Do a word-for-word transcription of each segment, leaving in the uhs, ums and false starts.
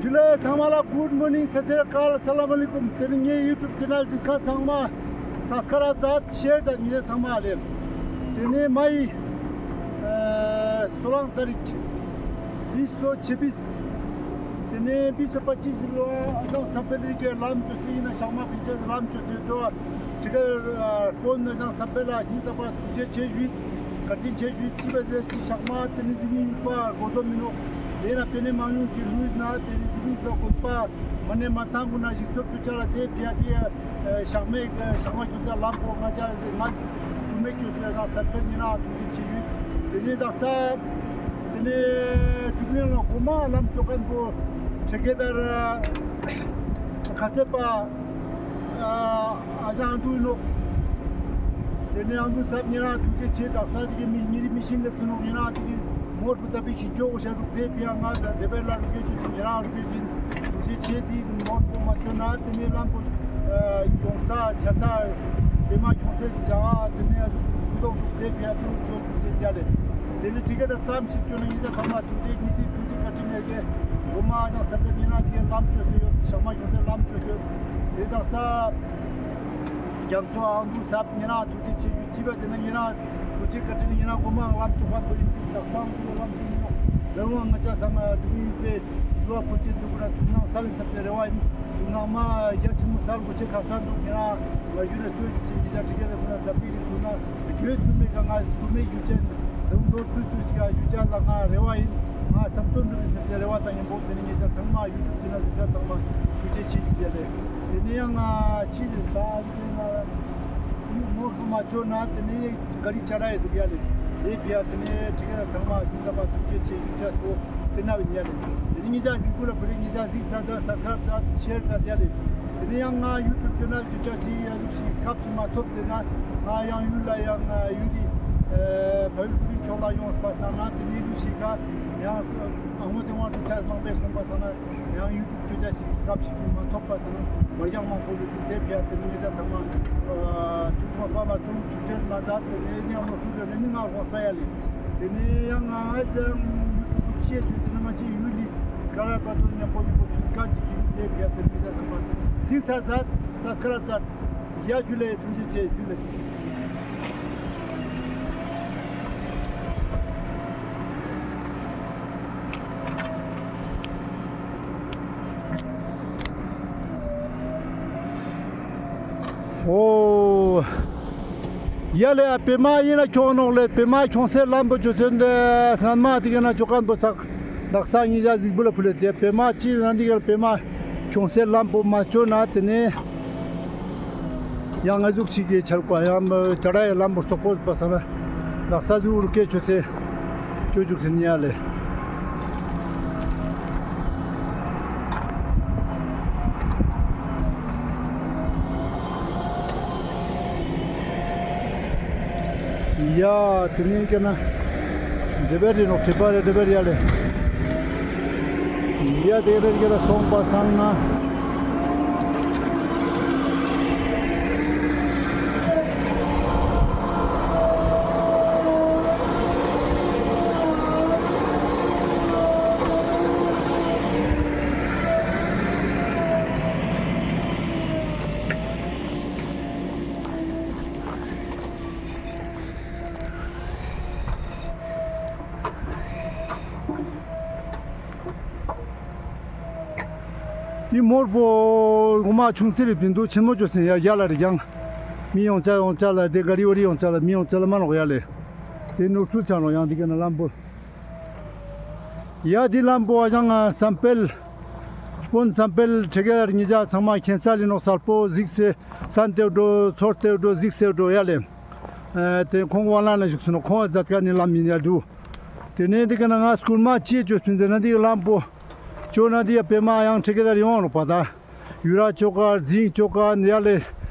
ཇུ་ལེ། ཚང་མ་ལ་གུཌ་མོར་ནིང་། སད་སི་རི་ཨ་ཀཱལ། ཨ་ས་ལ་མ་ལེ་ཀུམ། ཏེ་ནེ་ངའི་ཡུ་ཊུབ་ཆེ་ནལ་གཟིགས་མཁན་ཚང་མ་སབ་སི་ཀ་རབ་མཛད། ཤེར་མཛད། ཉེ་ཞ་ཚང་མ་ལེ། ཏེ་ནེ་མའི་ཨ་སོ་ལང་ཏ་རིག་བིས་སོ་ཆེ་བིས། ཏེ་ནེ་བིས་སོ་པ་ཅིས་ལོ་ཨ་ཞང་སམ་ཕེལ་ལི་ཀའི་ལམ་ཅོས་སེ་ཨིན་ན། ཤག་མ་ཕིང་ཅེས་ལམ་ཅོས་སེ་དོ། ཁྲི་ཀ་ཨ་དཔོན་ཨ་ཞང་སམ་ཕེལ་ལ་སྙིང་ཐག་པ་ཐུགས་རྗེ་ཆེ་ཞུས། བཀའ་དྲིན་ཆེ་ཞུས། ཅི་བ་ཟེར་སི་ཤག་མ་ཏེ་ནེ་དེ་ནི་ཡུལ་པ་གོ་དོ་མི་ནོག། ཏེ་ན་པེ་ནེ་མང་ཉུང་ཅིག་ལུས་ན་ཏེ་ནེ་དེ་ནི་ལོ་དགོན་པ་མ་ནེ་མ་ཐང་གུན་ན་ཞིག་སོབ་ཅུ་ཆ་ལ་ཏེ་ཕི་ཡ་ཏེ་ཨ་ཤག་མའི་ཤག་མ་ཁྱོང་ས་ལམ་པོ་ང་ཅ་ང་སྐུ་མེ་ཅོ་ཏེ་ཨ་ཞང་སམ་ཕེལ་ཉེ་རང་ཐུགས་རྗེ་ཆེ་ཞུས། ཏེ་ནེ་དག་ས་ཏེ་ནེ་ཀྲུག་ལེན་ལ་གོ་མ་ལམ་ཅོ་ཁན་པོ་ཁྲེ་ཀེ་དར་ཁ་ཚེ་པ་ཨ་ཞང་ཨ་དུ་ནོག། ཏེ་ནེ་ཨ་དུ་སབ་ཉེ་རང་ཐུགས་རྗེ་ཆེ། དག་ས་ཏེ་གི་མི་ཉེ་རི་མི་ཤིན་ལེབ་སོ་ནོག། ཉེ་རང་ཏེ་གི་མོར་པོ་ཙ་པིག་ཞིག་ཅོ་གོ་ཤ་དུག། ཏེ་ཕི་ཡ་ང་ཟ་དེ་བེ་ལ་རུ་ཀེ་ཅུ་ཉེ་རང་རུ་ཀེ་ཅུ་ཐུགས་རྗེ་ཆེ། ཏེ་མོར་པོ་མ་ཅོ་ན་ཏེ་ནེ་ལམ་པོ་ཡོང་ས་ཆ་ས་པེ་མ་ཁྱོང་སེ་ཇ་ཏེ་ནེ་ཨ་དུ་དོག་དུག། ཏེ་ཕི་ཡ་དུ་ཅོ་ཅུག་སེ་ཡ་ལེ། ཏེ་ནེ་ཁྲི་ཀེ་དར་ཙམ་ཞིག་ཅོ་ན་ཉེ་ཞ་ཚང་མ་ཐུགས་རྗེ་ཉེ་ཞའི་ཐུགས་རྗེ་བཀའ་དྲིན་ལེ་ཀེ། གོ་མ་ཨ་ཞང་སམ་ཕེལ་ཉེ་རང་ཏེ་གི་ལམ་ཅོས་སེ་ཡོད། ཤག་མ་ཁྱོང་སེ་ལམ་ཅོས་སེ་ཡོད། ཏེ་དག་ས་རྒྱ་མཚོ་ཨ་དུ་སབ་ཉེ་རང་ཐུགས་རྗེ་ཆེ་ཞུ། ཅི་བ་ཟེར་ན་ཉེ་རང་ཐུགས་རྗེ་བཀའ་དྲིན་ཉེ་རང་གོ་མ་ལམ་ཅོ་ཁན་པོ་ཨིན། དག་ས་ཨ་དུ་ལམ་ཅོ་ནོག། ལ་རུང་ང་ཅ་ཚང་མ་དུག་ཨིན་པེ། ཞུ་བ་ཕུལ་ཅེས་དུག་གུན་ན་ཐུགས་སྣང་སལ་ལེན་ཐབས་ཅེས་རེ་བ་ཨིན། ཐུགས་སྣང་མ་རྒྱ་ཆེན་མོ་སལ་གོ་ཅེས་ཁག་ཅན་དུག། ཉེ་རང་ང་ཞུ་རེ་སོ་ཞུ་ཅེས་ཉེ་ཞ་ཁྲི་ཀེ་དར་གུན་ན་ཙ་པིག་རེ་ཐུགས་སྣང་གྱོས་གུན་མེ་ག་ང་སྐུ་མེ་ཞུ་ཅེན་དུག་དུག་ཏུས་ཏུས་ཤིག་ག་ཞུ་ཅེས་ལ་ང་རེ་བ་ཨིན། ང་བསམ་དོན་འགྲུབ་པའི་སེམས་ཅན་རེ་བ་དང་ཉམ་པོ་ཏེ་ནེ་ཉེ་ཞ་ཚང་མ་ཡུ་ཊུབ་ཆེ་ནལ་གཟིགས་མཁན་ཚང་མ་ཐུགས་རྗེ་ཆེ་ཞུ་ཅེས་ལེ། ཏེ་ནེ་ཡང་ང་ཅི་ལེ་ད་ཡུ་མོ་ཀུ་མ་ཅོ་ན་ཏེ་ནེ་ག་རི་ཆ་ར་ཡ་དུག་ཡ་ལེ། ཏེ་ཕི་ཡ་ཏེ་ནེ་ཁྲི་ཀེ་དར་ཚང་མ་ཞིག་ད་པ་ཐུགས་རྗེ་ཆེ་ཞུ་ཅེས་པོ་ཏེ་ན་བི་ཉ་ལེ། ཏེ་ནེ་ཉེ་ཞ་གཟིགས་པོ་ལ་ཕུལ་ལེ། ཉེ་ཞ་གཟིགས་ས་ད་སབ་སི་ཀ་རབ་ད་ཤེར་ད་ཡ་ལེ། ཏེ་ནེ་ཡང་ང་ཡུ་ཊུབ་ཆེ་ནལ་ཅོ་ཅེས་ཤིག་ཡ་ཟུག་ཤིག་སྐབས་སུ་མ་ཐོབ་ཟེར་ན་ང་ཡང་ཡུལ་ལ་ཡང་ང་ཡུལ་ལི་ཨ་ཕ་ཡུལ་ཀུན་ཕྱོགས་ལ་ཡོངས་པ་སང་ན་ཏེ་ནེ་ཟུག་ཤིག་ག་ཡང་ཨ་ངོ་དེ་ངོ་ཏུ་ཆ་མང་པོ་སོང་པ་སང་ན་ཡང་ཡུ་ཊུབ་ཅོ་ཅེས་ཤིག་སྐབས་ཤིག་མ་ཐོབ་པ་སང་ན་མ་རྒྱང་མང་པོ་ལུས་ཏེ་ཕི་ཡ་ཏེ་ནེ་ཉེ་ཞ་ཚང་མ་ཨ་ཐུགས་མ་པ་མ་ཚུམ་ཐུགས་ཁྲེལ་མ་མཛད། ཏེ་ནེ་ཉམ་མོ་ཚུགས་ཏེ་ནེ་མི་ང་དགོངས་པ་ཡ་ལེ། ཏེ་ནེ་ཡང་ང་ཨ་ཞང་ཡུ་ཊུབ་ཅི་ཅོས་ཏེ་ནེ་ང་ཅི་ཡུལ་ལི་ཀ་ར་པ་ཏོ་ཉམ་པོ་ཉམ་པོ་ཐུགས་ཁ་ཅིག་ཨིན། ཏེ་ཕི་ཡ་ཏེ་ནེ་ཉེ་ཞ་ཚང་མ་གཟིགས་ས་མཛད། སབ་སི་ཀ་རབ་མཛད། ཡ་ཇུ་ལེ། ཐུགས་རྗེ་ཆེ་ཇུ་ལེ། འོ། ཡ་ལེ་ཡ་པེ་མ་ཨིན་ན་ཁྱོང་ནོག་ལེ། པེ་མ་ཁྱོང་སེ་ལམ་པོ་ཅོས་སེ་ཏེ་སྔན་མ་ཏེ་གི་ན་ཅོ་ཁན་པོ་སག་དག་ས་ཉེ་ཞ་གཟིགས་པོ་ལ་ཕུལ་ལེ། ཏེ་པེ་མ་ཅི་ན་ཏེ་གི་པེ་མ་ཁྱོང་སེ་ལམ་པོ་མ་ཅོ་ན་ཏེ་ནེ་ཡང་ང་ཟུག་ཅིག་གི་ཆར་པ་ཡང་ཅ་ར་ཡ་ལམ་པོ་སོག་པོ་པ་ས་ན་དག་ས་ཟུག་རུ་སྐད་ཅོས་སེ་ཅོ་ཅུག་སེ་ཉེ་ལེ། ཡ་ཏེ་ནེ་ཀ་ན་འདྲེ་བེར་རི་ནོག་ཁྲི་པ་རེ་འདྲེ་བེར་ཡ་ལེ། ཡ་ཏེ་རེ་ཀ་ལ་སོང་པ་སང་ན། འི་མོར་པོ་གོ་མ་ཆུང་ཚེ་རི་པིན་དུ་ཆེན་མོ་ཅོས་སེ་ཡ་ཡ་ལ་རི་ཀྱང་མི་ཡོང་ཅ་ཡོང་ཅ་ལ་ཏེ་ག་རི་བ་རི་ཡོང་ཅ་ལ་མི་ཡོང་ཅ་ལ་མ་ནོག་ཡ་ལེ། ཏེ་ནོར་འཁྲུལ་ཆ་ནོག་ཡང་ཏེ་ག་ན་ལམ་པོ། ཡ་ཏེ་ལམ་པོ་ཨ་ཞང་ང་སམ་ཕེལ། དཔོན་སམ་ཕེལ་ཁྲི་ཀེ་དར་ཉེ་ཞ་ཚང་མ་ཁྱེན་ས་ལི་ནོག་སལ་པོ་གཟིགས་སེ་སན་ཏེ་འགྲོ་ཚོར་ཏེ་འགྲོ་གཟིགས་སེ་འགྲོ་ཡ་ལེ། ཨ་ཏེ་ཁོང་ཝང་ལ་ན་བཞུགས་སེ་ནོག་ཁོང་ཛད་ཀ་ནི་ལམ་ཨིན་ཡ་དུག། ཏེ་ནེ་ཏེ་ག་ན་ང་སྐུལ་མ་ཅི་ཅོས་པིན་ཟེར་ན་ཏེ་ལམ་པོ་ཅོ་ན་ཏེ་ཡ་པེ་མ་ཡང་ཁྲི་ཀེ་དར་ཡོང་ནོག་པ་ད། ཡུ་ར་ཅོ་ཀ་རྫིང་ཅོ་ཀ་ཡ་ལེ།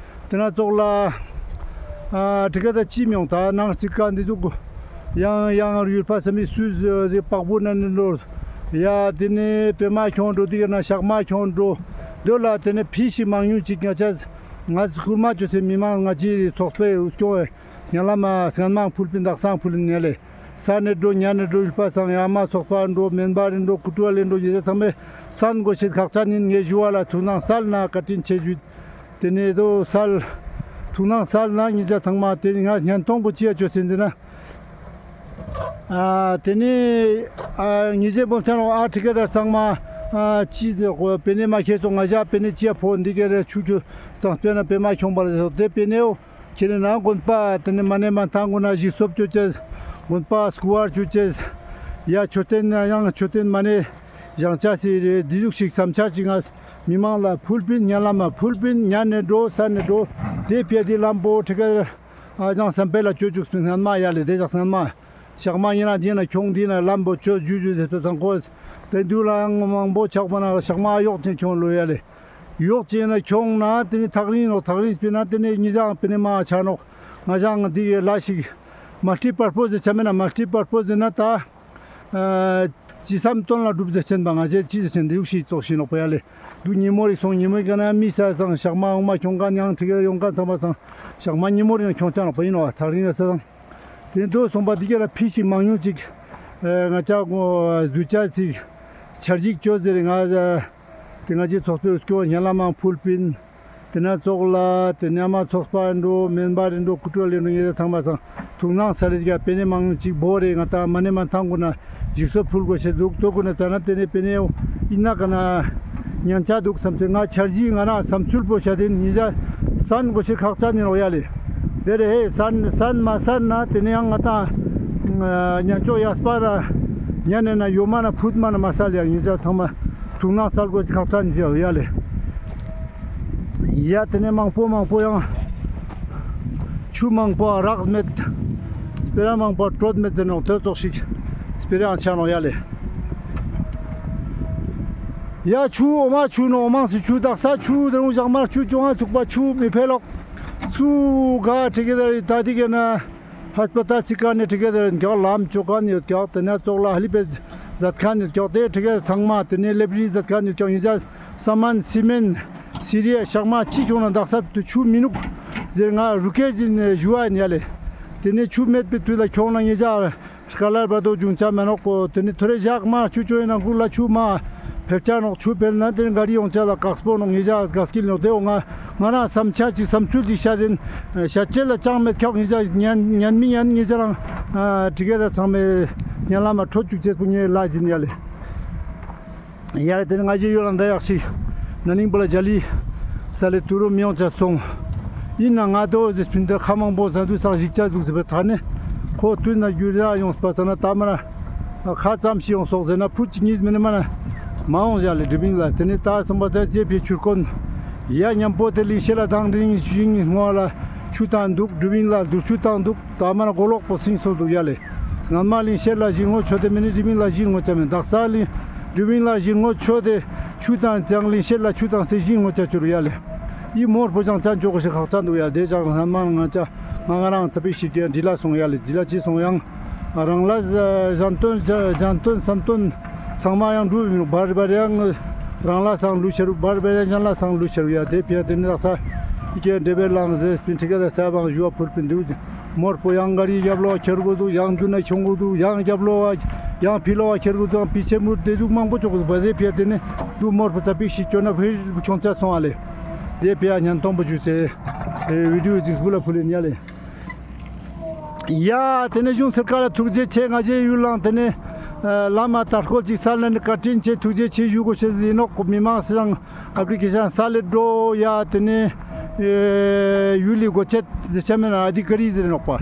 ཏེ་ན་ཙོགས་ལ་ཨ་ཁྲི་ཀེ་དར་ཅི་མི་ཡོང་ད་ནང་རྩིག་ཀ་འདི་ཟུག་ཡང་ཡང་ཡུལ་པ་སམ་མི་སུས་ཏེ་པག་པུ་ན་ནི་ལོ། ཡ་ཏེ་ནེ་པེ་མ་ཁྱོང་འགྲོ་ཏེ་ག་ན་ཤག་མ་ཁྱོང་འགྲོ། དོ་ལ་ཏེ་ནེ་ཕི་ཤིག་མང་ཉུང་ཅིག་ང་ཅ་ང་སྐུལ་མ་ཅོས་སེ་མི་མང་ང་ཅི་ཚོགས་པའི་སྐྱོང་བའི་སྙན་ལམ་སྙན་མང་ཕུལ་པིན་དག་སང་ཕུལ་ནེ་ལེ། ས་ནེ་འགྲོ་ཉ་ནེ་འགྲོ་ཡུལ་པ་སང་ཡང་མ་ཚོགས་པ་འགྲོ་མེན་པ་རེ་འགྲོ་ཀུ་ཀྲུ་ལེ་འགྲོ་ཉེ་ཆ་ཚང་མས་སན་གོ་ཤེས་ཁག་ཅན་ཡིན། ངའི་ཞུ་བ་ལ་ཐུགས་སྣང་སལ་ན་བཀའ་དྲིན་ཆེ་ཞུ། དེ་ནས་དོ་སལ་ཐུགས་སྣང་སལ་ན་ཉེ་ཆ་ཚང་མ་དེ་ང་བརྙན་ཐུང་པོ་ཅི་ཡ་ཅོ་ཟིན་ཟེར་ན། ཨ་དེ་ནས་ཨ་ཉེ་ཆ་བོ་ཚང་ཨ་ཁྲི་ཀ་དར་ཚང་མ་ཨ་ཅི་དེ་པེ་ནེ་མ་ཁྱེར་སོང་ང་ཞ་པེ་ནེ་ཅི་ཡ་ཕོ་འདི་ག་རེ་ཆུ་ཆུ་ཚང་སྤེ་ན་པེ་མ་ཁྱོང་པ་ལ་སོ་དེ་པེ་ནེ་འོ། ཁྱེད་ནི་ན་དགོན་པ་དེ་ནི་མ་ནེ་མ་ཐང་གུན་ན་ཞིག་གསོ་བཅོ་ཅེས། དགོན་པ་སྐུ་བར་བཅོ་ཅེས། ཡ་མཆོད་རྟེན་ཡང་མཆོད་རྟེན་མ་ནེ་བཞེངས་ཅེས་སི་རེ་འདི་ཟུག་ཞིག་བསམ་འཆར་ཅིག་ང་མི་མང་ལ་ཕུལ་པིན། ཉན་ལ་མ་ཕུལ་པིན། ཉན་ནེ་འགྲོ་ས་ནེ་འགྲོ་དེ་ཕི་ཡ་དེ་ལམ་པོ་ཁྲི་ཀ་ཨ་ཅང་བསམ་པེ་ལ་བཅོ་བཅུག་སྤིན་སྔན་མ་ཡ་ལེ་དེ་ཞག་སྔན་མ་ཞག་མ་ཡིན་ན་འདི་ན་ཁྱོང་འདི་ན་ལམ་པོ་བཅོ་ཇུ་ཇུ་ཟེར་པེ་སང་ཁོ་དེ་འདུག་ལ་ཡང་མང་པོ་ཆགས་པ་ན་ཞག་མ་གཡོག་ཅན་ཁྱོང་ལོ་ཡ་ལེ། གཡོག་ཅན་ན་ཁྱོང་ན་དེ་ནི་ཐག་རིང་ནོག་ཐག་རིང་སྤེ་ན་དེ་ནི་ཉི་ཞག་པེ་ནེ་མ་ཆ་ནོག་ང་ཞག་འདི་གི་ལ་ཞིག་མལ་ཊི་པར་པོ་ཟེ་ཆ་མེད་ན་མལ་ཊི་པར་པོ་ཟེ་ན་ད་ཨ་ཅི་བསམ་དོན་ལ་འགྲུབ་ཟེ་ཆེན་པ་ང་ཞེ་ཅི་ཟེ་ཆེན་འདི་ཡུག་ཤིག་ཙོག་ཤིག་ནོག་པ་ཡ་ལེ། དུ་ཉི་མོ་རིག་སོང་ཉི་མོའི་ཀ་ན་མི་ས་སང་ཞག་མ་འོང་མ་ཁྱོང་ཀ་ཉང་ཁྲི་ཀ་ཡོང་ཀ་ཚང་མ་སང་ཞག་མ་ཉི་མོ་རིག་ན་ཁྱོང་ཆ་ནོག་པ་ཡིན་ནོག་ཐག་རིང་ན་ས་སང་། དེ་ནི་དོ་སོང་པ་འདི་ག་ལ་ཕི་ཞིག་མང་ཉུང་ཅིག་ཨ་ང་ཅག་གོ་ཨ་དུ་ཅ་ཅིག་ཆར་ཅིག་ཅོ་ཟེར་ང་ཨ་དེ་ང་ཅི་ཚོགས་པའི་སྐྱོ་ཉན་ལ་མང་ཕུལ་པིན། དེ་ན་ཙོགས་ལ་དེ་ནས་མ་ཚོགས་པ་འགྲོ་མེན་པ་རེ་འགྲོ་ཀུ་ཀྲུ་ལེ་འགྲོ་ཉེ་ཆ་ཚང་མ་སང་ཐུགས་སྣང་ས་རེ་དེ་ག་པེ་ནེ་མང་ཉུང་ཅིག་བོ་རེ་ང་ད་མ་ནེ་མ་ཐང་གུན་ན་ཞིག་གསོ་ཕུལ་དགོས་ཤེས་འདུག་དོ་གུན་ན་ཙ་ན་དེ་ནས་པེ་ནེ་ཡིན་ན་ག་ན་ཉན་ཆ་འདུག་བསམ་ཚེ་ང་འཆར་གཞི་ང་རང་བསམ་ཚུལ་པོ་བཤད་དེ་ཉེ་ཆ་སན་དགོས་ཤེས་ཁག་ཅན་ཡིན་ནོག་ཡ་ལེ། དེ་རེ་ཧེ་སན་སན་མ་སན་ན་དེ་ནས་ཡང་ང་ད་ཉན་ཆོག་ཡ་སྤ་ར་ཉན་ནས་ན་ཡོ་མ་ན་ཕུད་མ་ན་མ་སལ་ཡ་ཉེ་ཆ་ཚང་མ་ཐུགས་སྣང་སལ་དགོས་ཤེས་ཁག་ཅན་ཡིན་ཡ་ལེ། ཡ་དེ་ནས་མང་པོ་མང་པོ་ཡང་ཆུ་མང་པོ་རག་མེད། སྤེ་ར་མང་པོ་དྲོད་མེད་ཟེར་ནོག་དེ་ཙོགས་ཤིག་སྤེ་ར་ཡང་ཆ་ནོག་ཡ་ལེ། ཡ་ཆུ་འོ་མ་ཆུ་ནོག་འོ་མ་སི་ཆུ་དག་ས་ཆུ་དེ་རུང་ཞག་མར་ཆུ་ཅུང་ང་ཚུགས་པ་ཆུ་མི་ཕེ་ལོག་སུ་ག་ཁྲི་ཀ་དར་ད་དི་ག་ན་ཧས་པ་ཏལ་ཅི་ཀ་ནས་ཁྲི་ཀ་དར་གྱག་ལམ་ཅོ་ཀ་ནས་གྱག་དེ་ནས་ཙོགས་ལ་ཧ་ལི་པེ་མཛད་མཁན་ཡོད་ཀྱག་དེ་ཁྲི་ཀ་ཚང་མ་དེ་ནས་ལེབ་རི་མཛད་མཁན་ཡོད་ཀྱག་ཉེ་ཆ་ས་མན་སི་མེན་སི་རི་ཡ་ཞག་མ་ཅི་ཁྱོང་ན་དག་ས་དུ་ཆུ་མི་ནུག་ཟེར་ང་རུ་ཀེ་ཟིན་ཞུ་བ་ཡིན་ཡ་ལེ། དེ་ནས་ཆུ་མེད་པའི་དུས་ལ་ཁྱོང་ན་ཉེ་ཆ་དཀའ་ལས་བར་དོ་བྱུང་ཆ་མེད་ནོག་གོ། དེ་ནས་ཐོ་རེ་ཞག་མ་ཆུ་ཅོ་ཡིན་ན་གུར་ལ་ཆུ་མ་ཕེབས་ཆ་ནོག་ཆུ་ཕེབས་ན་དེ་ནས་ག་རི་ཡོང་ཆ་ལ་དཀགས་པོ་ནོག་ཉེ་ཆ་དཀགས་སྐྱིལ་ནོག་དེ་འོ་ང་ང་རང་བསམ་འཆར་ཅིག་བསམ་ཚུལ་ཅིག་བཤད་དེ་བཤད་ཆེད་ལ་ཅང་མེད་ཁྱོག་ཉེ་ཆ་ཉན་ཉན་མི་ཉན་ཉེ་ཆ་རང་ཁྲི་ཀ་དར་ཚང་མའི་ཉན་ལ་མ་འཕྲོད་བཅུག་ཅེས་པོ་ངའི་ལ་ཟིན་ཡ་ལེ། ཡ་རེ་དེ་ནི་ང་ཞེ་ཡོད་ལ་འདའ་ཡག་ཤིག་ན་ནིང་པོ་ལ་ཇ་ལི་ས་ལེ་ཏུ་རུ་མི་ཡོང་ཆ་སོང་། ཡིན་ན་ང་དོ་ཟེར་སྤིན་དེ་ཁ་མང་པོ་ཟ་དུས་སང་ཞིག་ཆ་འདུག་ཟེར་བའི་ཐ་ནས་ཁོ་དུས་ན་རྒྱུ་ར་ཡོང་སྤ་ཙ་ན་ད་མ་ར་ཁ་ཙམ་ཞིག་ཡོང་སོག་ཟེར་ན་ཕུད་ཅིག་གཉིས་མི་ནི་མ་ན་མ་ཡོང་ཡ་ལེ་སྒྲིབ་ཡིན་ལ། དེ་ནི་ད་སོང་པ་དེ་རྗེས་ཕི་ཆུར་ཀོན་ཡ་མཉམ་པོ་དེ་ལིང་ཤེད་ལ་དང་དེ་རིང་ཞིང་སྔོ་ལ་ཆུ་དང་འདུག་སྒྲིབ་ཡིན་ལ་དུར་ཆུ་དང་འདུག་ད་མ་ན་གོ་ལོག་པོ་སིང་སོ་འདུག་ཡ་ལེ། སྔ་མ་ལིང་ཤེད་ལ་ཞིང་ངོ་ཆོ་དེ་མི་ནི་སྒྲིབ་ཡིན་ལ་ཞིང་ངོ་ཆ་མེད། དག་ས་ལིང་སྒྲིབ་ཡིན་ལ་ཞིང་ངོ་ཆོ་དེ་ཆུ་དང་ཅང་ལིང་ཤེད་ལ་ཆུ་དང་སེ་ཞིང་ངོ་ཆ་ཆུ་རུ་ཡ་ལེ། ཡི་མོར་པོ་ཅང་ཅང་ཅོ་གོ་ཤེས་ཁག་ཅན་འདུག་ཡ་ལེ། དེ་ཅང་སྔ་མ་ང་ཅ་ང་ང་རང་ཚ་པི་ཤིག་གི་འདི་ལ་སོང་ཡ་ལེ། འདི་ལ་ཅི་སོང་ཡང་རང་ལ་གཞན་དོན་གཞན་དོན་བསམ་དོན་ཚང་མ་ཡང་འགྲུབ་ཡིན་བར་བར་ཡང་རང་ལ་སང་ལུས་ཤེར་བར་བར་ཡང་གཞན་ལ་སང་ལུས་ཤེར་ཡ། དེ་ཕི་ཡ་དེ་ནི་དག་ས་ཡི་གེ་འདྲེ་བའི་ལང་ཟེར་སྤིན་ཁྲི་ཀ་དར་ས་བང་ཞུ་བ་ཕུལ་སྤིན་འདུག་མོར་པོ་ཡང་ག་རི་རྒྱབ་ལོག་ཁྱེར་དགོས་འདུག་ཡང་མདུན་ན་ཁྱོང་དགོས་འདུག་ཡང་རྒྱབ་ལོག་ཡང་ཕི་ལོག་ཁྱེར་དགོས་འདུག་ཡང་ཕི་ཆེ་མུར་དེ་ཟུག་མང་པོ་ཅོག་འདུག་པ། དེ་ཕི་ཡ་དེ་ནི་འདུག་མོར་པོ་ཚ་པིག་ཤིག་ཅོ་ན་ཕི་ཁྱོང་ཆ་སོང་ཨ་ལེ། དེ་ཕི་ཡ་ཉན་སྟོང་པོ་ཞུ་ཚེ་བི་ཌིའོ་ཅིག་སྤུ་ལ་ཕུལ་ཡིན་ཡ་ལེ། ཡ་དེ་ནས་གཞུང་སར་ཀར་ལ་ཐུགས་རྗེ་ཆེ། ང་ཞེ་ཡུལ་ལང་དེ་ནས་བླ་མ་དར་སྐོལ་ཅིག་སལ་ན་ནི་བཀའ་དྲིན་ཆེ་ཐུགས་རྗེ་ཆེ་ཞུ་དགོས་ཤེས་ཡིན་ནོག་མི་མང་སང་ཨབ་རི་ཀེ་ཤན་སལ་ལེ་འགྲོ་ཡ། དེ་ནས་ཡུལ་ལི་འགོ་ཆེད་ཟེར་ཆ་མེད་ན་ཨ་དྷི་ཀ་རི་ཟེར་ནོག་པ།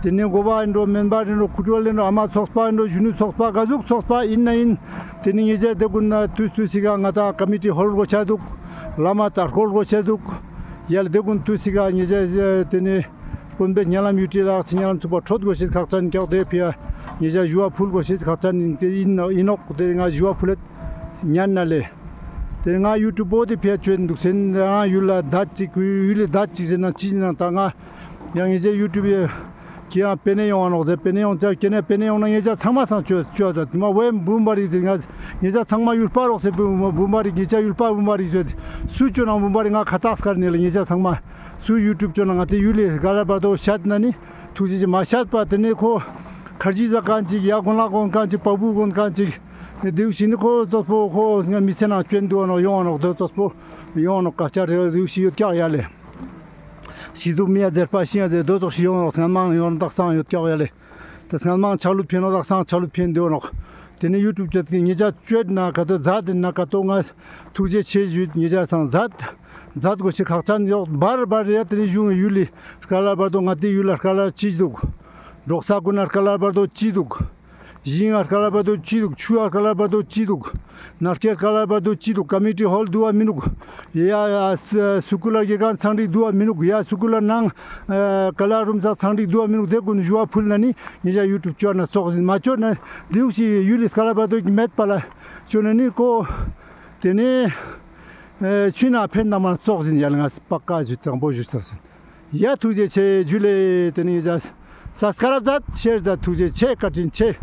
དེ་ནས་འགོ་པ་ཡིན་འགྲོ་མེན་པ་ཡིན་འགྲོ་ཀུ་ཀྲུ་ལེ་འགྲོ་ཨ་མ་ཚོགས་པ་ཡིན་འགྲོ་གཞོན་ནུ་ཚོགས་པ་ག་ཟུག་ཚོགས་པ་ཡིན་ན་ཡིན། དེ་ནས་ངེད་ཅག་དེ་ཀུན་ན་དུས་དུས་སི་ག་ང་ད་ཀ་མི་ཊི་ཧོལ་དགོས་ཆ་འདུག་བླ་མ་དར་སྐོལ་དགོས་ཆ་འདུག་ཡ་ལེ་དེ་ཀུན་དུས་སི་ག་ངེད་ཅག་དེ་ནས། དཀོན་པའི་ཉེ་ལམ་ཡུལ་གྲི་རག་ཚི་ཉེ་ལམ་ཚུགས་པ་ཁྲོད་དགོས་ཤེས་ཁག་ཅན་ཀྱག་དེ་ཕི་ཡ་ཉེ་ཆ་ཞུ་བ་ཕུལ་དགོས་ཤེས་ཁག་ཅན་ཡིན་ཏེ་ཡིན་ནོག་དེ་ང་ཞུ་བ་ཕུལ་ལེད་ཉན་ན་ལེ། དེ་ང་ཡུ་ཊུབ་པོ་དེ་ཕི་ཡ་ཆོས་འདུག་སེན་རང་ཡུལ་ལ་བདག་ཅིག་ཡུལ་ལ་བདག་ཅིག་ཟེར་ན་ཅི་ཟེར་ན་ད་ང་ཡང་ཉེ་ཆ་ཡུ་ཊུབ་ཡ་ཁྱེད་ཡང་པེ་ནེ་ཡོང་བ་ནོག་ཟེར་པེ་ནེ་ཡོང་ཆ་ཁྱེད་ནས་པེ་ནེ་ཡོང་ན་ཉེ་ཆ་ཚང་མ་སང་ཆོས་ཆོས་ཟེར་དེ་མ་ཝེ་འབུམ་པ་རིག་ཟེར་ང་ཉེ་ཆ་ཚང་མ་ཡུལ་པ་རོགས་ཟེར་འབུམ་པ་རིག་ཉེ་ཆ་ཡུལ་པ་འབུམ་པ་རིག་ཟེར་སུ་ཆོས་ནང་འབུམ་པ་རིག་ང་ཁ་ཏག་སྐར་ནས་ལ་ཉེ་ཆ་ཚང་མ། སུ་ཡུ་ཊུབ་ཅོ་ན་ང་དེ་ཡུལ་ལི་ག་ལ་བར་དོ་ཤད་ན་ནི་ཐུགས་རྗེ་ཆེ་མ་ཤད་པ་དེ་ནས་ཁོ་ ཁར་ཇི་ཟ་ཁན་ཅིག་ཡ་གོན་ལག་གོན་ཁན་ཅིག་པ་བུ་གོན་ཁན་ཅིག་དེའུ་ཤི་ནི་ཁོ་ཙོགས་པོ་ཁོ་ང་མི་ཚེ་ནང་སྐྱོན་དུག་ནོག་ཡོང་ནོག་དེ་ཙོགས་པོ་ཡོང་ནོག་ཀ་ཆ་རེ་དེའུ་ཤི་ཡོད་ཀྱག་ཡ་ལེ། ཤི་དུག་མི་ཡ་ཟེར་པ་ཤི་ཡ་ཟེར་དེ་ཙོགས་ཤི་ཡོང་ནོག་སྔན་མ་ཡོང་དག་སང་ཡོད་ཀྱག་ཡ་ལེ། དེ་སྔན་མ་ཆ་ལུད་ཕེན་ནོག་དག་སང་ཆ་ལུད་ཕེན་དུག་ནོག་དེ་ནི་ཡུ་ཊུབ་ཅོ་ཏེ་ཉེ་ཆ་ཅོས་ན་ཀ་ཏོ་ཛད་དེ་ན་ཀ་ཏོ་ང་ཐུགས་རྗེ་ཆེ་ཞུས། ཉེ་ཆ་སང་ཛད་ཛད་གོས་ཤིག་ཁག་ཅན་ཡོག་བར་བར་རེ་ཡ་དེ་ནི་གཞུང་ཡུལ་ལི་སྐལ་བར་དོ་ང་ཏི་ཡུལ་ལ་སྐལ་ཅི་དུག་འབྲོག་ས་ཀུན་ན་སྐལ་བར་དོ་ཅི་དུག་ཞིང་ང་སྐལ་བར་དོ་ཅི་དུག་ཆུ་ང་སྐལ་བར་དོ་ཅི་དུག་ནར་ཀེ་སྐལ་བར་དོ་ཅི་དུག་ཀ་མི་ཊི་ཧོལ་དུག་བ་མི་ནུག་ཡ་ཡ་སུ་ཀུ་ལ་དགེ་རྒན་ཚང་འགྲིག་དུག་བ་མི་ནུག་ཡ་སུ་ཀུ་ལ་ནང་ཀ་ལ་རུམ་ས་ཚང་འགྲིག་དུག་བ་མི་ནུག་དེ་ཀུན་ཞུ་བ་ཕུལ་ན་ནི་ཉེ་ཆ་ཡུ་ཊུབ་ཅོ་ན་ཙོགས་ཡིན་མ་ཅོ་ན་དེའུ་ཤི་ཡུལ་ལི་སྐལ་བར་དོ་མེད་པ་ལ་ཅོ་ན་ནི་ཀོ་དེ་ནི་ཆུ་ན་ཕན་ན་མ་ཙོགས་ཡིན་ཡ་ལ་ང་པ་ཀ་ཞུ་དྲང་པོ་ཞུ་ས་སིན། ཡ་ཐུགས་རྗེ་ཆེ་ཇུ་ལེ། དེ་ནི་ཡ་ས་སྐ་རབ་ཛད་ཤེར་ཛད་ཐུགས་རྗེ་ཆེ་བཀའ་དྲིན་ཆེ།